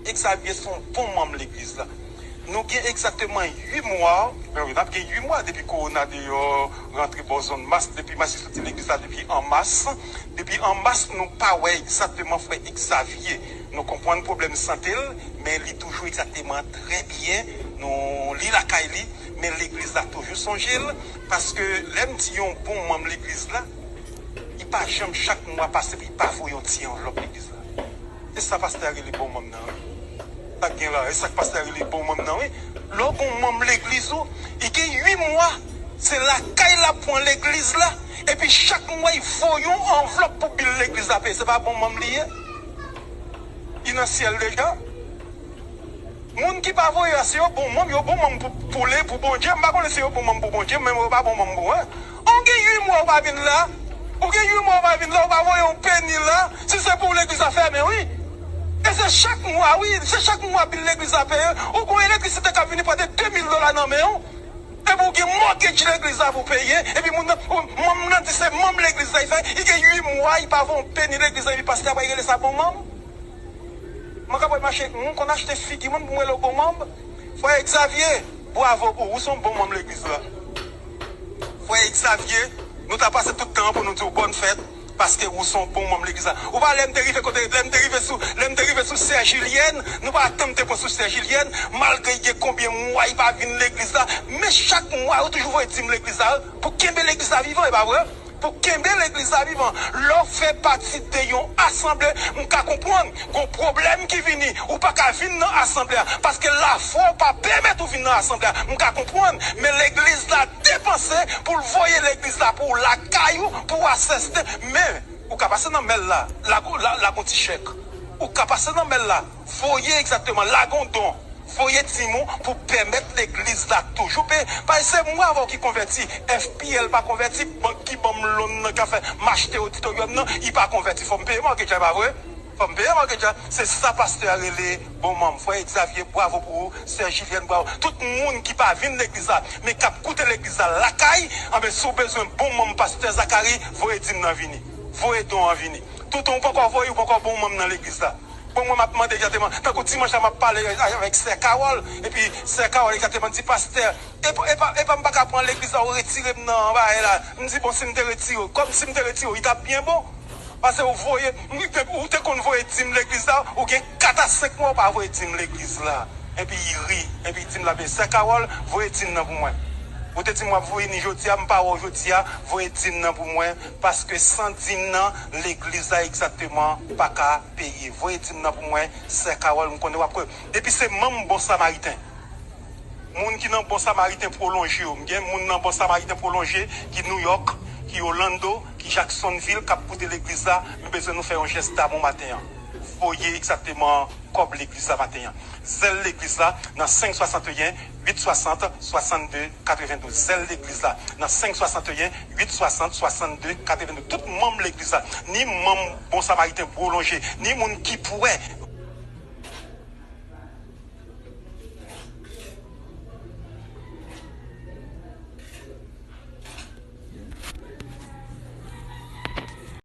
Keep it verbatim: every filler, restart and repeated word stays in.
Xavier se yon bon manm legliz la. Nou gen egzakteman uit mwa, men wi, n ap gen uit mwa depi kowona deyò, rantre bò zòn Mas, depi Mas soti legliz la depi an mas. Depi an mas, nou pa wè egzakteman frè Xavier. Nou konprann pwoblèm sante l, men li toujou egzakteman trè byen. Nou, li lakay li, men legliz la toujou sonje l. Paske lè m di yon bon manm legliz la, li pa janm chak mwa pase pou li pa voye yon ti anvlòp legliz la. Se sa pastè a rele bon manm nan, wi. Sa k gen la, e sa k pastè a rele bon manm nan, wi. Lè w gon manm legliz ou, li gen uit mwa, se lakay l ap pran legliz la, epi chak mwa li voye yon anvlòp pou bil legliz la peye. Se pa bon manm li ye? Li nan syèl deja? Moun ki pa voye a, se yo bon manm, yo bon manm pou, pou le, pou Bondye. M pa konnen si yo bon manm pou Bondye, men yo pa bon manm pou mwen. Ou gen uit mwa ou pa vin la. Ou gen uit mwa ou pa vin la, ou pa voye yon peni la. Si se pou legliz la fèmen, wi. E se chak mwa, wi. Se chak mwa bil legliz la peye. Ou gon elektrisite k ap vini pote de mil dola nan men w. Epi ou gen mortgage legliz la pou peye. Epi moun nan, ou, manm nan di se manm legliz la, li fè, li gen uit mwa, li pa voye yon peni legliz la, epi pastè a pral rele sa bon manm. Mwen ka pral mache, mwen konn achte figi mwen pou mwen rele w bon manm. Frè Xavier, bwavo pou ou, ou se yon bon manm legliz la. Frè Xavier, nou ta pase tout tan an pou nou di w bòn fèt, paske ou se yon bon manm legliz la. Ou pa lè m te rive kote, lè m te rive sou, lè m te rive sou sè Jilyèn, nou pa tann te pran sou sè Jilyèn, malgre gen konbyen mwa li pa vin legliz la, men chak mwa yo toujou voye dim legliz la, pou kenbe legliz la vivan, e pa vre? Pou kenbe legliz la vivan. Lè w fè pati de yon asanble, m ka konprann. Gon pwoblèm ki vini, ou pa ka vin nan asanble a, paske lafwa w pa pèmèt ou vin nan asanble a. M ka konprann, men legliz la depanse pou l voye legliz la pou w lakay ou, pou w asiste. Men, ou ka pase nan mèl la, la, la, la gon ti chèk. Ou ka pase nan mèl la, voye egzakteman, la gon don. Voye dim ou pou pèmèt legliz la toujou peye. Paske se mwen avè w ki konvèti, F P L pa konvèti, bank ki ban m loan nan, k ap fè m achte oditoryòm nan, li pa konvèti. Fò m peye mortgage la, e pa vre? Fò m peye mortgage la. Se sa pastè a rele bon manm. Frè Xavier, bwavo pou ou. Sè Jilyèn, bwavo. Tout moun ki pa vin legliz la, men k ap koute legliz la lakay, anben, si w bezwen bon manm pastè Zacharie, voye dim nan vini. Voye don an vini. Toutan ou poko voye, ou poko bon manm nan legliz la. Bon, mwen, m ap mande egzakteman, tankou dimanch la, m ap pale avèk sè Carole, epi sè Carole egzakteman di, pastè, e pa, e pa, e pa m pa ka pran legliz la, ou retire m nan bagay la. M di, bon, si m te retire w, kòm si m te retire w, li t ap byen bon. Paske ou voye, ou te, ou te konn voye dim legliz la, ou gen kat a senk mwa ou pa voye dim legliz la. Epi li ri, epi li di m la, men sè Carole, voye dim nan pou mwen. Ou te di m w ap voye ni jodi a, m pa wè w jodi a, voye dim nan pou mwen, paske san dim nan, legliz la egzakteman pa ka peye. Voye dim nan pou mwen, sè Carole, m konnen w ap kwè. Epi se manm Bon Samariten. Moun ki nan Bon Samariten pwolonje yo. M gen moun nan Bon Samariten pwolonje ki New York, ki Orlando, ki Jacksonville, k ap koute legliz la. M bezwen nou fè yon jès damou maten an. Voye egzakteman kòb legliz la maten an. Zèl legliz la nan senk swasanteyen, uit swasant, swasannde, katrevendouz. Zèl legliz la nan senk swasanteyen, uit swasant, swasannde, katrevendouz. Tout manm legliz la, ni manm Bon Samariten pwolonje, ni moun ki prè